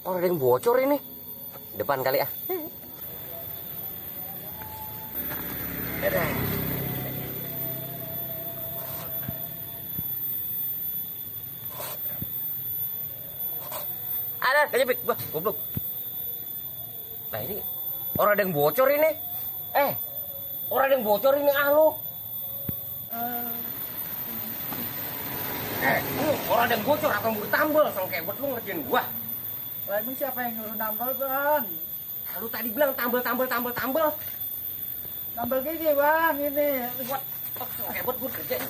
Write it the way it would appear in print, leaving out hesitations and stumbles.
Oh, ada yang bocor ini. Depan kali ah. Ada, kejepit. Wah, goblok. Nah ini orang ada yang bocor ini. Orang ada yang bocor ini lu. Orang ada yang bocor apa yang tambel sengkebet lu ngerjain gua. Lah emang siapa yang nyuruh nambal, Bang? Lu tadi bilang tambel. Nambal gigi, Bang, ini. Buat sengkebet gua kerjain.